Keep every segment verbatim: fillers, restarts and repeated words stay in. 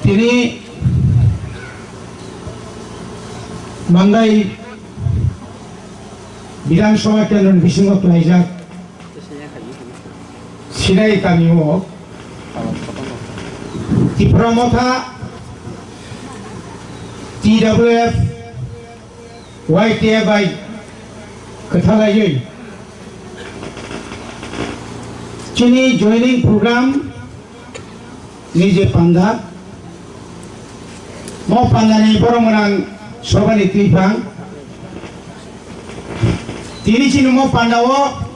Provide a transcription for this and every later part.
Tini Mandai Bidhan Sabha Kendroni bisingo khlaijak Sinai kamio Tipra Motha, T W F, Y T F bai kwthalaiwi chini joining program ni je panda, mo pandani borok mwnang sobani twiphang. Tini chini mo pandao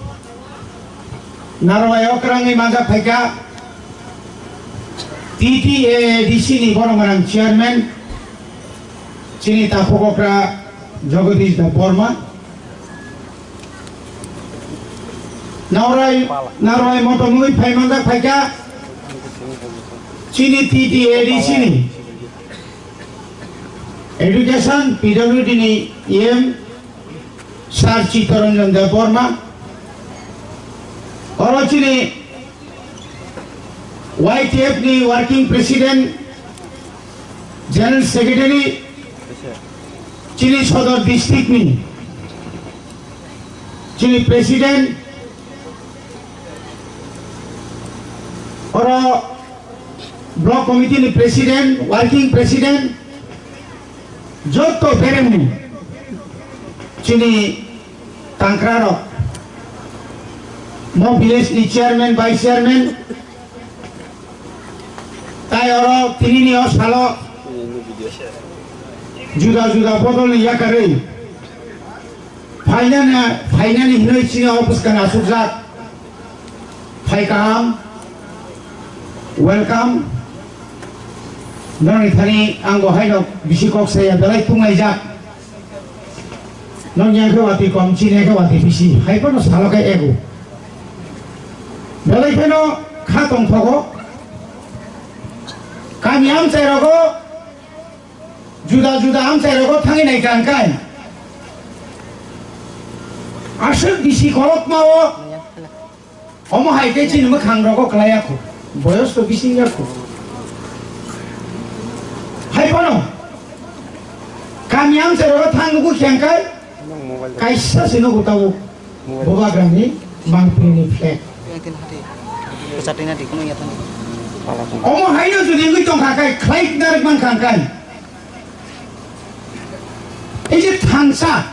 narwai okrangwi manjak phaikha T T A A D C ni borok mwnang chairman chini takhuk okra Jagadish Debbarma. Naurai, narwai motom wngwi phai manjak phaikha chini T T A D C ni education P W D ni E M Sir Chittaranjan Debbarma. Oro chini Y T F ni working president, general secretary, chini Sodor district ni chini president, oro block committee ni president, working president, joto beremni chini tangkrarok, mo village ni chairman, vice chairman, tai oro tinini o salo juda juda bodol ni yakarwi phainani, phainani hinwi chini o bwskang asukjak. Phai kaham, welcome. Noni thani ang bo haino bisi kok saya belai tunglaijak. Nong yang khe watwi kom, chini khe watwi bisi, hai phano salo khe ego. Belai phano kha tongthogo. Kami amchai rogo, juda juda amchai rogo thangwi nai kang kai. Aswk bisi kolokma o. Omo hai khe chini mwkhang rogo kwlai ya kho, boyos to bising ya kho. Hai phano kami amchai rogo thang nugo khyang kai, kaisa se nugo tabo. Bubagrani mangpili ni flag. Omo haino jodi wngwi tongkha kai, khlai narwk mankha kai. Ei je thansa,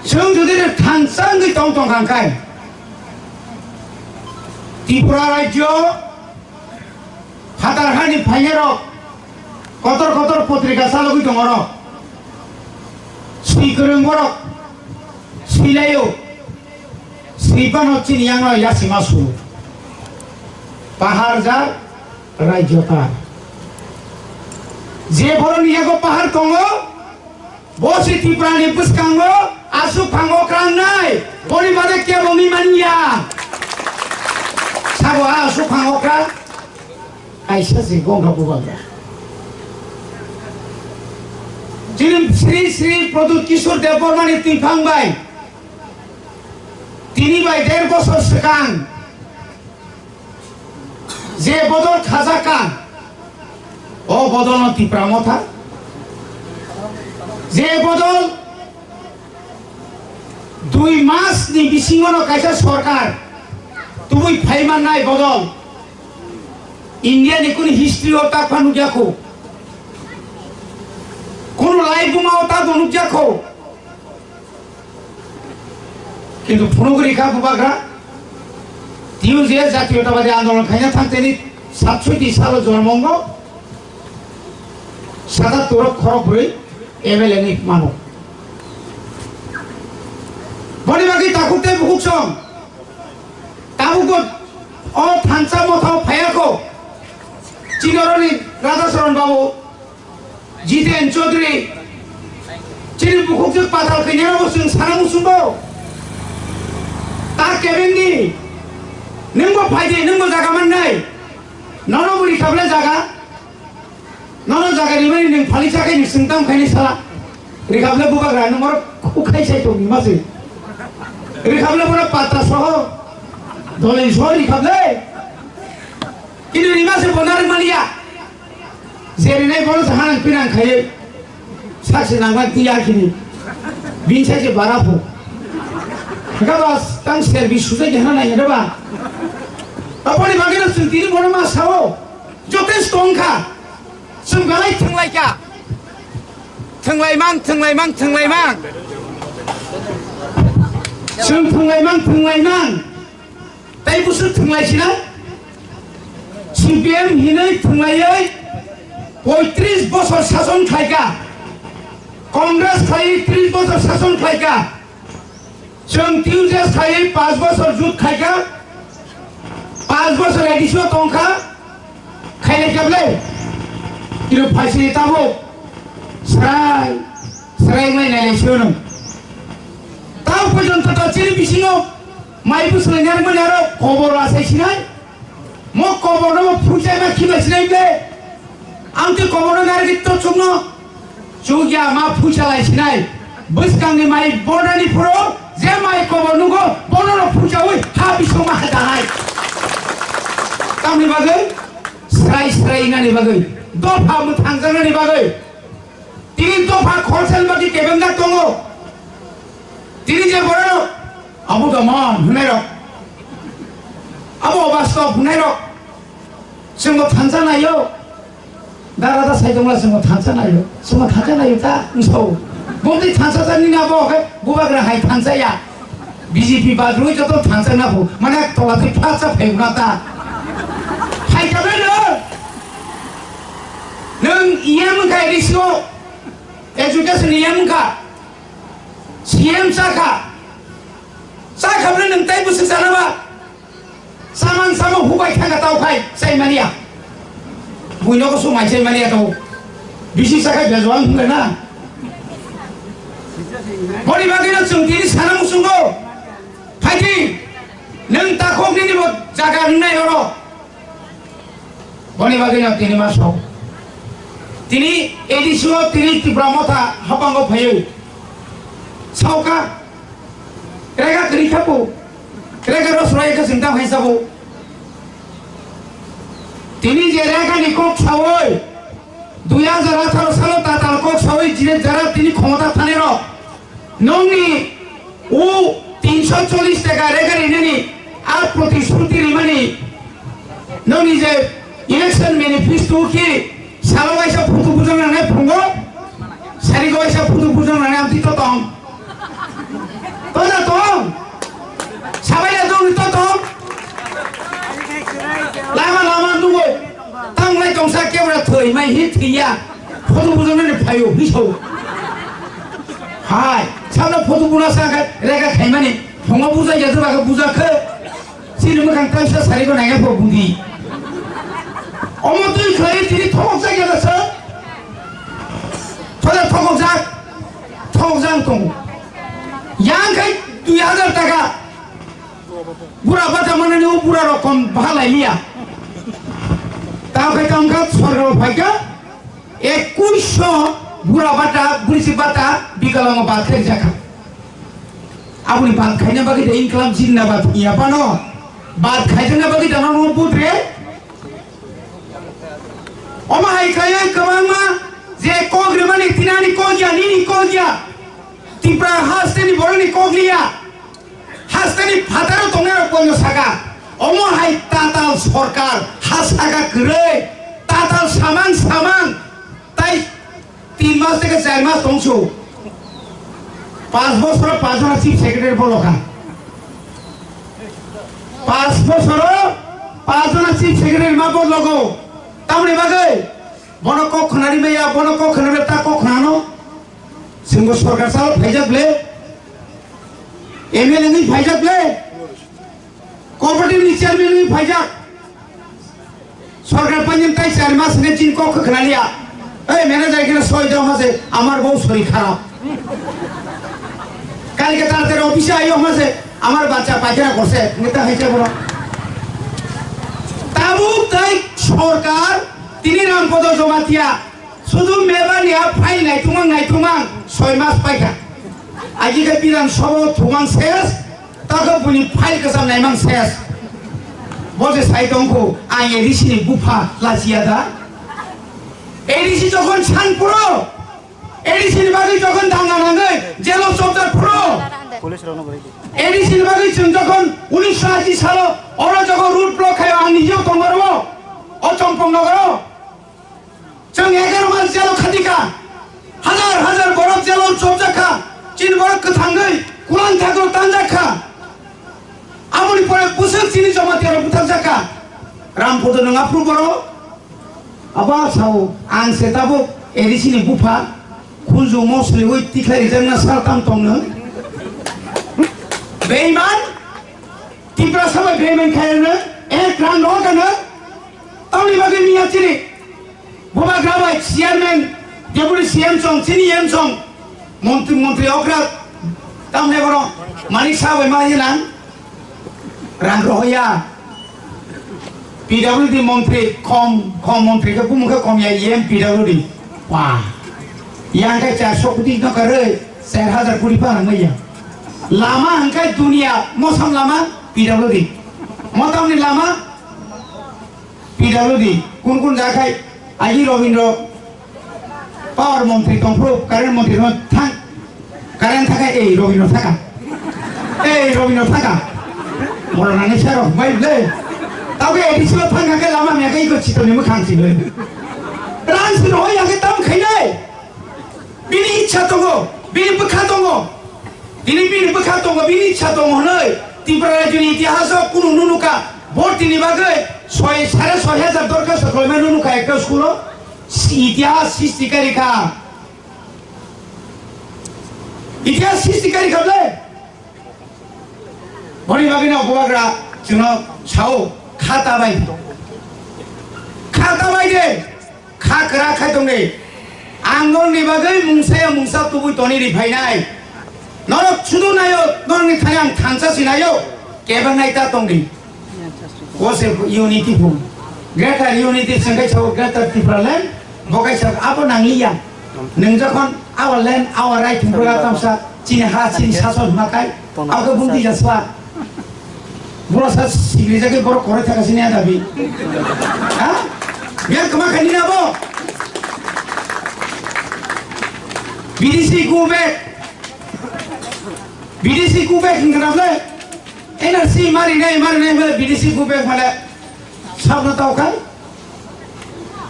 chwng jodi thansa wngwi tong tongkha kai, Tripura rajyo Phatar hani phainai rok kotor kotor potrika chalogwi tongo rok. Swi kwrwng borok swi laio. Swi phano chini yang no yasima su. Pahar jar, rajyo tar. Je borokni yago pahar tongo, bo se Tripura ni bwskango aswk phango krangnai, boni bade kebo wngwi manya. Sabo a aswk phango kra, kaisa se gongkha bubagra. Chini Sri Sri Pradyut Kishore Debbarma ni twiphang bai, tini bai der bosor swkang, je bodol khajakha, o bodolno Tipra Motha. Je bodol dui mas ni bisingono kaisa sorkar tubui phaimannai bodol India ni kunu history o ta pha nukya kho, kunu laibuma o ta bo nukya kho. Kintu phunugri kha bubagra, T U J S jatiyotabadi andolon khaina thang tini satsoti salo jormongo, satattor khorok bwrwi M L A ni mano. Boni bagwi takhuk tei bukhuk song, tabukbo o thansa mothao phayakho, chinoroni Radhacharan babu, Jiten Chaudhary, chini bukhukjwk pathal kainyarokbo chwng sana muchungo. Ta kebengdi, nwngbo phaidi, nwngbo jaga mannai. Nono bo rikhaple jaga, nono jaga rimani nwng phali chakhai ni chwng tam khaini sala. Rikhaple bubagra nwng oro khukhai sai tongni mase. Rikhaple bono patra soho, dolai soho rikhaple. Kintu rima se bo narwk maliya. Jerinai bono se hanang pinang khaiwi. Sakse nangma tiya kini. Bini sai se bara pho. Kha ba tang serbi sujai khe hanang nai ba. Aboni bagwi no chwng tini bono ma sao. Jotesto wngkha. Chwng belai thwnglaikha. Thwnglaimang, thwnglaimang, thwnglaimang. Chwng thwnglaimang, thwnglaimang. Tai busu thwnglai sinai? C P M hinwi thwnglaiwi poitris bosor sason khlaikha. Congress khlaiwi tris bosor sason khlaikha. Chwng T U J S khlaiwi panch bosor jut khaikha. Panch bosor A D C o tongkha. Khailai kha bwle? Kilo phaisini tabuk srai srai wnglai nailai se ono. Tao porjonto to chini bisingo mai bwswlai narwkmani aro kobor asai sinai. Mo kobor no mo phuichai ma khilai sinai bwle. Ang tei kobor no narwgwi to chukno. Chukya ma phuichalai sinai. Bwskangni mai bornani phuru je mai kobor nugo bono no phuichawi ha bisingma hadanai. Tamni bagwi srai srai nani bagwi dopha mwthangjaknani bagwi tini dopha khoroksa ni bagwi kebengna tongo. Tini je borok abo domon hwnai rok abo obastob hwnai rok chwngbo thansa naio. Dara da sai tongla chwngno thansa naio, chwngno thansa naio ta wngso. Bumtwi thansa ta nini abo khe bubagra hai thansa ya. B J P badrwi joto thansa na phu, mane tola twi pha cha phai na ta. Hai ta bai no. Nung E M wngkha A D C o, education E M wngkha, C M chakha. Chakha ble nung tai busu chana ba. Saman samo hubai thangka tau khai chai mania. Buino ko sumai chai mania to. Bisi sakai bejuang hule na. Boni bagwi no chwng tini sana musungo. Phaidi nung takhok nini bo jaga nai oro. Boni bagwi no tini ma sok. Tini A D C o tini Tipra Motha hapango phaiwi. Sauka. Rega kri khapu. Rega ros roi ka singta hai sabu. Tini je rega ni kok sawi. Dui hajar atharo salo tatal kok sawi jine jara tini khomota thani rok. Nongni o tinsho chollish taka rega rinani a protishruti rimani nongni je election manifesto ki salo waisa photo bujang nangnai phungo sari waisa photo bujang nangnai amtwi to tong. Toja tong. Sabai ya dong to tong. Lama lama nungo. Tang lai tong sa kebra thoi mai hi thiya. Photo bujang nani phayo hiso. Hai, sabna photo buna sa ka rega khaimani. Phongo buja ya ba ka buja khe. Chini mwkhang taisa sari ko naiya pho budi. Omo twi khlai tini thokok jak ya sa. Thoda thokok jak. Thokok jang tongo. Yang khai dui hajar taka. Bura bata manani o bura rokom bahalai liya. Tao khai tao kha sorkar o phaikha. Ekuisho bura bata, burisi bata, bikalango bad khai jakha. Aboni bad khaina bagwi de income jinna bad iya pano. Bad khaina bagwi de no butre. Omo hai khlaiwi kwbangma je kok rwmani tinani kok ya, nini kok ya. Tipra hasteni boroni kok liya. Hasteni phataro tongnai rok koino saka. Omo hai tatal sorkar ha saka kwrwi. Tatal samang samang. Tai tin mas theke char mas tongsu. Panch bosoro panch jona chief secretary bolokha. Panch bosoro panch jona chief secretary ma bologo. Tamni bagwi bono kok khwnari maya, bono kok khwnari ta kok khwnano. Singbo sorkar salo phaijak ble. M L A ni phaijak ble. Cooperative ni chairman ni phaijak. Sorkar panjim tai char mas ne chin kok khna liya. Ei manager kena soi do hase amar bou sori kharap. Kalke taratari office ayo hase amar bachcha paikhana korse neta haise boro. Tabuk tai sorkar tini Rampodo Jomatia sudu mebani a file naitumang naitumang soi mas paikha. Aji khe Bidhan Sabha o thumang ses. Tako buni file kwcham naimang ses. Bo je sai tongkho, ang A D C ni bupha lachiya da. A D C jokhon san phuru, A D C ni bagwi jokhon danga nangwi jelo chopjak phuru, A D C ni bagwi chwng jokhon unisho ashi salo oro jokhon road block khaio, ang nijeo tongmaro o Chompong nogoro. Chwng egaroh mas jelo khatikha, hazar hazar borok jelo chopjakha, chini borok kwthangwi kulang thakro tanjakha. Aboni pore bwswk chini Jamatia rok butharjakha. Ramphoto nwng aphuru borok. Abo sao ang se tabuk A D C ni bupha khunju mosliwi tikhlai rijakna saltam tongno. Beiman, Tiprasa bai beiman khairno ek rang rohorkano. Tamni bagwi miya chini Bubagra bai chairman, deputy C M song, chini M song, montri, montri okra, tamne bono Manik Saha bai ma hinang, rang rohoya. P W D montri khom, khom montri khe bumung khe khom ya, M P W D. Wah. Yang khe charso koti no karwi, char hazar koti pa nang ya. Lama hwnkhe dunia mosam lama P W D. Motamni lama P W D, kun kun jaga khai, agi Robindra power montri tongphuru, current montri no thang, current thaka, ei Robindra thaka, ei Robindra thaka, moro nani sero, mai le, tau ke A D C lo thang kake lama mya kai ko chito ni mukhang si le, rang si no ya ke tam khai nai. Bini ichha tongo, bini bwkha tongo. Tini bini bwkha tongo, bini ichha tongo hwnwi Tripura rajyoni itihaso kunu nunukha. Bhortini bagwi soi, sare soi hajar dorkhasto khlaimani nunukha ekta school-o. Si-, itihas sisti karikha. Itihas sisti karikha ble. Boni bagwino bubagra chwngno sao, "Kha ta bai. Kha ta bai de. Kha kwrak khai tong de. Ang norokni bagwi mungsa ya mungsa tubui toni ri phainai. Norok sudu naio, norokni thani ang thansa si naio. Kebeng nai ta tong di." Ko se unity phu. Greater unity sengkai sao Greater Tipraland. Bo kaisa abo nangliya. Nwng jokhon our land, our right hwnwi tamsa chini ha, chini sason hwnma kai, abo khe bumtwi jaswa. Boro sa sigri jagwi borok koroi thaka sini adabi. Ha? Yang kema kani na bo? B D C go back. B D C go back hingkha na ble? N R C mari nai, mari nai ble B D C go back male. Sabno tau khai?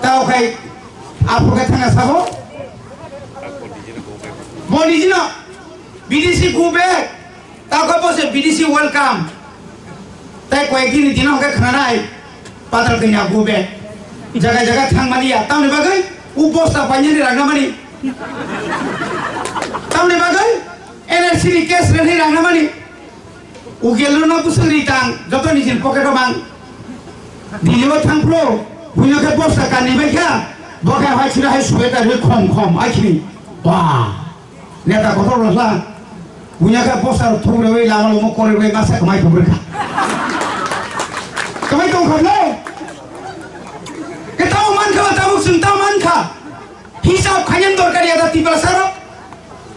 Tau khai. Apo khe thanga sabo? Bo nijino B D C go back. Tau khe bo se B D C welcome. Tai koyek din ni dino hwnkhe khwnanai. Patal kanya go back. Jaga jaga thang mani ya. Tamni bagwi u bosta painani rang na mani. Tamni bagwi N R C ni case rani rang na mani. Ugel no bwswk ri tang, joto nijini pocket o mang. Delhi o thang phuru, buino khe bosta kanwi bai kha, bo khe hai chwla hai sweater ri khom khom, ai khini. Ba, neta kotor rwla. Buino khe bosta rok thum rwi lama lomo kori rwi masa kwmai thum rwkha. Kwmai tong kha le? Khe tamo man kha, tabuk chwng tamo man kha. Hisab khainani dorkar ya da Tiprasa rok.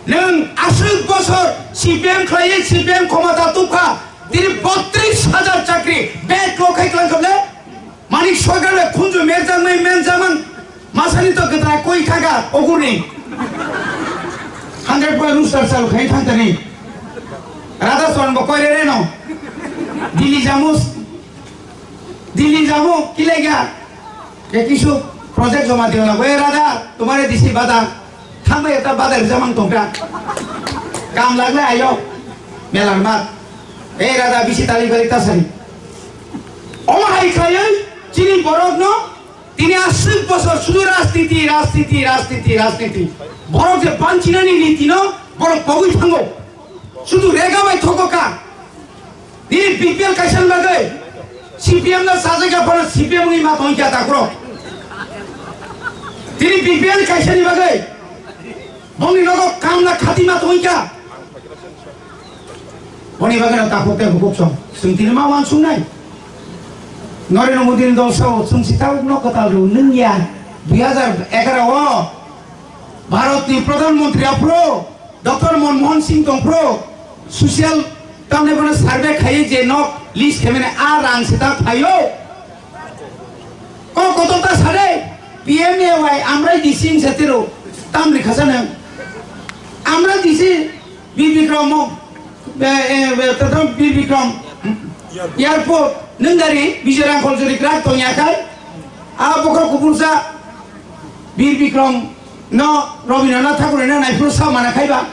Nwng aswk bosor C P M khlaiwi C P M khomota tubkha, tini botris hajar chakri bek lo khai klang kable. Manik Sarkar le khunju merjaknai menjamang masani to geta koi khaga ogurni. Hundred point rooster chal khai thangtani. Radha Chand bo koi reno. Dili jamus. Dili jamu, kilega. Ke kisu project joma diyo na. Wei rada, tumare disi bada. Thangbai eta bada rijamang tongka. Kam lagle ayo. Melar mat. Ei rada bisi tali balik tasari. Oma hai khayai, chini borok no, tini aswk bosor sudu rajniti, rajniti, rajniti, rajniti. Borok je banchinani niti no, borok pogwi thango. Sudu rega bai thogo ka. Nini B P L kaisa ni bagwi C P M no sajak ya phano C P M ni ma tong kya takro. Tini B P L kaisa ni bagwi bongni nogo kam na khati ma tong kya. Boni bagwi no takhuk te bukuk song. Sung tini ma wan sung nai. Narendra Modi ni dol sao sung si tabuk no kwtal ru nung ya. Dui hajar egaroh o Bharat ni Pradhan Mantri aphuru Doctor Manmohan Singh tongphuru social tamni bono survey khaiwi je nok list khaimani a rang se ta phaio. Kok kotor ta sade. P M A Y Amrai D C wng se tiro, tamni khasano. Amrai D C Bir Bikram, eh, eh, eh, tatam Bir Bikram Airport, nwng gari Bijoy Rangkhol jori kwrak tongya khai, a bokhok kuphursa Bir Bikram no Rabindranath Thakur no naiphuru sa mana khaiba.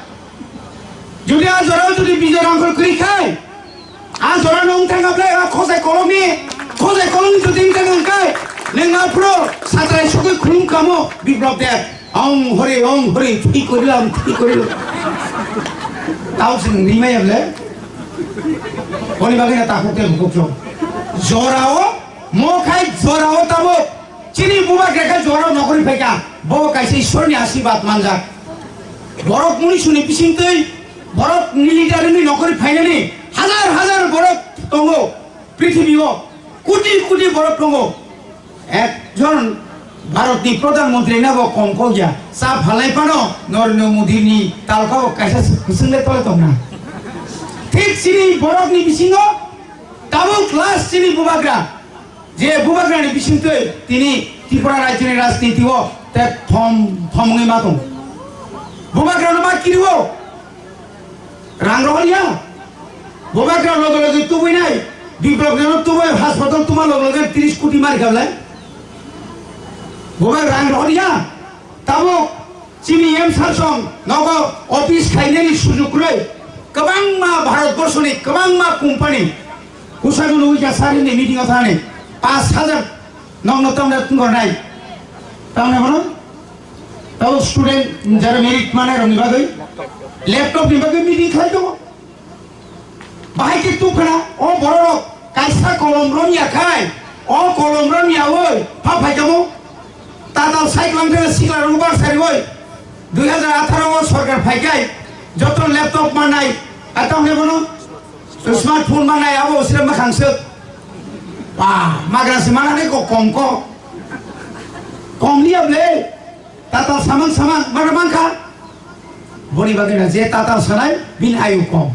Jodi a jorao jodi Bijoy Rangkhol kwrwi khai, a jorano wng thang ablai a khosai kolomni, khosai kolomni jodi wng thang wng khai, nwng aphuru satrai sugwi khulum kamo Biplab Deb. Ong hore, ong hore, thwi korilam, thwi korilam. Tao sing rimai able. Boni bagwi na takhuk te bukhuk chong. Jorao, mo khai jorao tabuk. Chini bubagra khe jorao nokori phaikha, bo kaisa Ishwarni ashirbad manjak. Borok munisuni bisingtwi, borok ni leader ni nokori phainani hazar hazar borok tongo. Prithibio koti koti borok tongo. Ekjon Bharatni Pradhan Mantri na bo kom kok ya. Sa phalai phano Narendra Modi ni talka o kaisa kwchwng le tole tongna. Thik chini borok ni bisingo tabuk last chini bubagra. Je bubagrani bisingtwi tini Tripura rajyoni rajniti o te thom, thom wngwi ma tong. Bubagrano ma kiriwo, rang rohorya. Bubagra loge loge tubui nai, Biplab Debno tubui, hospital tuma loge loge tris koti mari khablai. Bubagra rang rohorya. Tabuk chini M sir song nogo office khainani sujuk kwrwi. Kwbangma Bharatborsoni kwbangma company kusa gwnwi wngkha sir ni meeting o thani paanch hajar nokno tamna tungornai. Tamna bono tabo student jara merit manai rokni bagwi laptop ni bagwi meeting khlai tongo. Bahai khe tukhna o bororok kaisa kolom romya khai, o kolom romya oi pha phaikamo. Tatal cyclone thani sikla rok bar sari oi. Dui hajar atharo o sorkar phaikai joto laptop manai, atang ne bono smartphone manai abo usira makhang suk. Ba, magra se manani ko kom ko. Kom liya ble. Tatal samang samang mana mangkha. Boni bagwi na je tatal sanai bin ayu kom.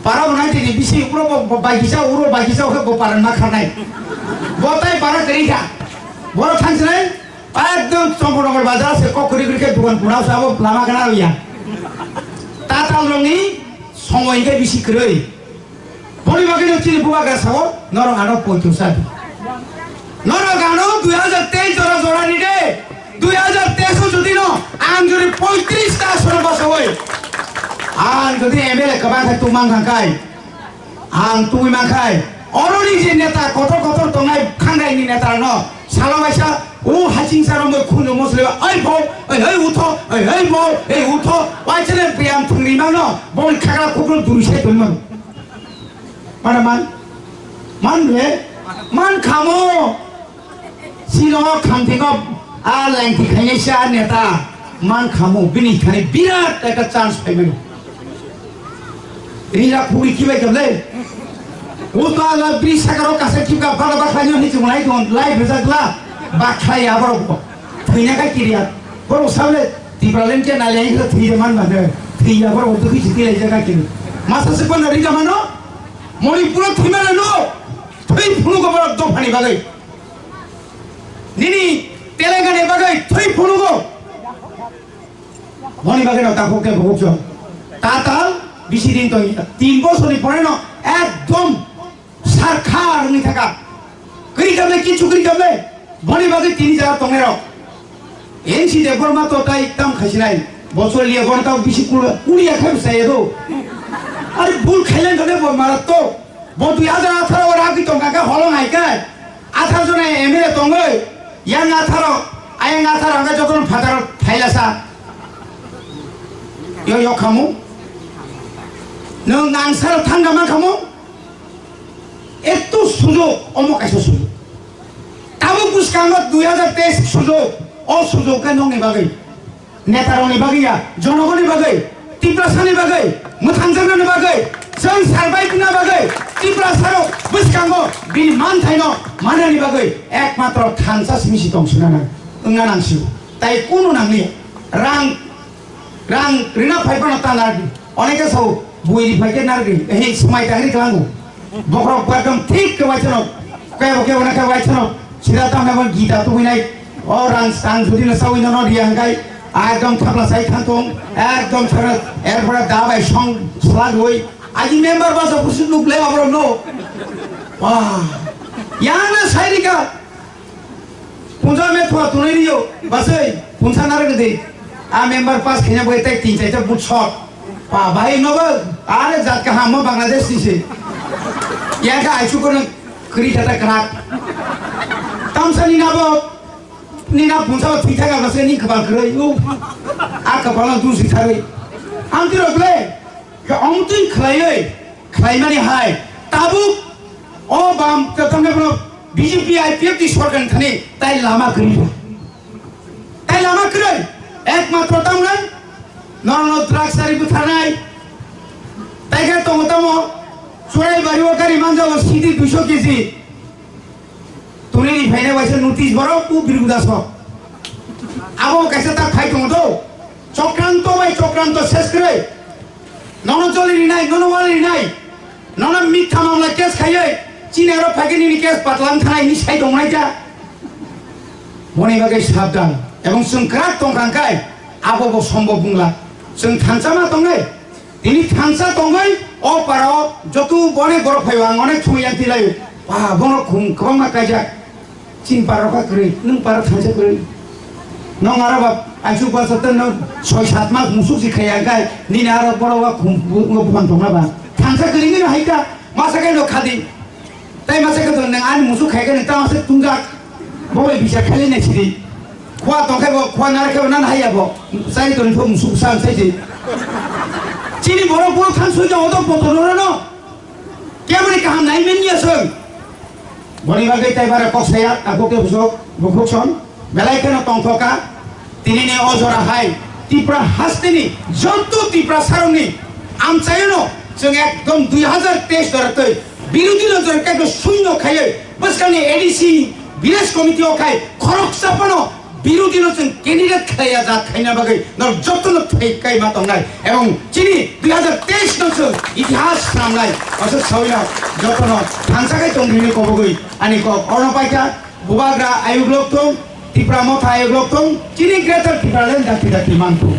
Para bo nai tini bisi uro bo, bo bai kisa uro bai kisa khe bo paran ma kharnai. Bo tai para teri kha. Boro thangsinai ekdom Chongkor Nogor bazar se kok kuri kuri khe dukan pura sa bo lama kana ya. Tatal rongni somoi khe bisi kwrwi. Boni bagwi no chini bubagra sao, norok ano poito sa di. Norok ano dui hajar teis jora jora ni de, dui hajar teis o jodi no ang jodi poitris ta soro basa oi, ang jodi M L A kwbang khai tumang thang khai, ang tubui man khai, oro ni je neta kotor kotor tongnai khangai ni neta no salo baisa o haching sa romoi khunju mosle oi bo, oi hoi utho, oi hoi bo, ei utho, wai chene biyam thungri mano, boni khakra khukro duri se tongmano. Mana man? Man le? Man khamo. Sino khamtiko a lengthi khainai sa neta. Man khamo. Bini thani birat ekta chance phaimano. Rira khuri kibai kable. O to ala bri sakaro kasa kibka bada bakhlaino hichi munai ton live rejakla. Bakhlai abarok. Thwina ka kiriya. Borok sable Tipraland ke naliya hingkhe thwi de man mane. Thwi ya borok dukhi chiti lai jaga kini. Masa se kono rida mano? Manipur o thwi mano no? Thwi phunu go borok dophani bagwi. Nini Telangana bagwi thwi phunu go. Boni bagwi no takhuk ke bukuk jo. Tatal bisi din to tin bosor ni pore no ekdom Sarkar wngwi thaka. Kwrwi kable, kichu kwrwi kable. Boni bagwi tini jaga tongnairok. N C Debbarma to tai tam khaisinai. Bosor liya bon tao bisi kul-, kuliya khai bwsai do. Ari bul khailang kable bo mara to. Bo dui hajar atharo o ragwi tongkha khe holong hai khe. Atharo jona M L A tongwi. Yang atharo, ayang atharo hwnkhe jotono phataro thailasa. Yo, yo khamu. Nwng nangsaro thangkha mankhamu. Eto sujok, omo kaisa sujok. Tabuk bwskango dui hajar teis sujok, o sujok khe nokni bagwi, netarokni bagwi ya, jonogonni bagwi, Tiprasani bagwi, mwthangjaknani bagwi, chwng survive wngna bagwi, Tiprasarok bwskango bini manthaino manani bagwi ekmatro thansa simi si tong swnana wngna nangsigo. Tai kunu nangli rang Rang rina phai phano ta nardi. Oneke sao bui ri phai khe nardi. Ehi smai ta ri klango. Bokrok ekdom thik khe waisano. Kebo kebo na khe waisano. Sida tamna ban gita tubui nai. O rang sang jodi no sawi no no riya hwnkhe, ekdom thapla sai thang tong, ekdom thara, erpore da bai song sla doi. Aji member basa kusu nuk le abro no. Wah, yang na sai rika. Punja me thua tunai riyo, basai, punsa nara gede. A member pass khenya bai tai tin chai ta but shot. Pa bai no ba, are jat ka hamo Bangladesh ni se. Ya ka aichu kono kri kata krak. Tamsa ni na bo, ni na punsa ba thwi thaka ba se ni kbal kroi. U. A kbal na du si thari. Am tiro ble. Ke ong twi khlaioi, khlaimani hai. Tabuk o bam, tamne bono B J P I P F T sorkar thani tai lama kri. Tai lama kwrwi, ekmatro tamnai, norokno drugs ari bwtharnai, tai khe tongo tamo, Churaibari o gari manjao C D duiso K G. Tuni ni phainai waisa notice borok u Birgudaso. Abo kaisa ta phai tongo do, chokranto bai chokranto ses kwrwi. Nono joli rinai, nono wali rinai. Nono mitha mamla case khaiwi, chini aro phaikhe nini case patlam thanai hinwi sai tongmani ta. Boni bagwi sabdan. Ebong chwng kwrak tongkha hwnkhe abo bo sombob wngla. Chwng thansa ma tongnai. Tini thansa tongwi o parao joto bonek borok phaio ang onek thumwi yang tilai. Ba bono khum kwbangma kaijak. Chini para rok kwrwi, nwng para thansa kwrwi. Nwng aro ba, aichu bwsa tei nwng soi sat mas musuk si khaiya hwnkhe, nini aro borok o khum bu-, bu-, bupang tongna ba. Thansa kwrwi nini hai ta, masa khe no khadi. Tai masa khe to nwng ani musuk khai khe nwng ta masa tungjak. Bo bai bisa khali nai sidi. Khua tong khe bo, khua nar khe bo nan hai ya bo. Sai to ni musuk sa sai di. Chini borok bo thansoi jang odo poto no no. Kemani kaham nai men ya soi. Boni bagwi tai bara kok saya, tabuk khe busuk, bukhuk son, belai kheno tongthoka. Tinini o jora hai, Tripura hasteni, joto Tripura sarokni amchaino chwng ekdom dui hazar teis jora twi birodhi no jora khe sunyo khaiwi, bwskangni A D C, village committee o khai, khoroksa phano birodhi no chwng candidate khlaiya jat khaina bagwi norok jotono thai kai ma tongnai. Ebong chini dui hazar teis no chwng itihas swnamnai. Aswk sawino jotono thansa khai tong hwnwi kobogwi ani kok orno paikha. Bubagra ayuk lok tong, Tipra Motha ayuk lok tong, chini Greater Tipraland dakti dakti mangthung.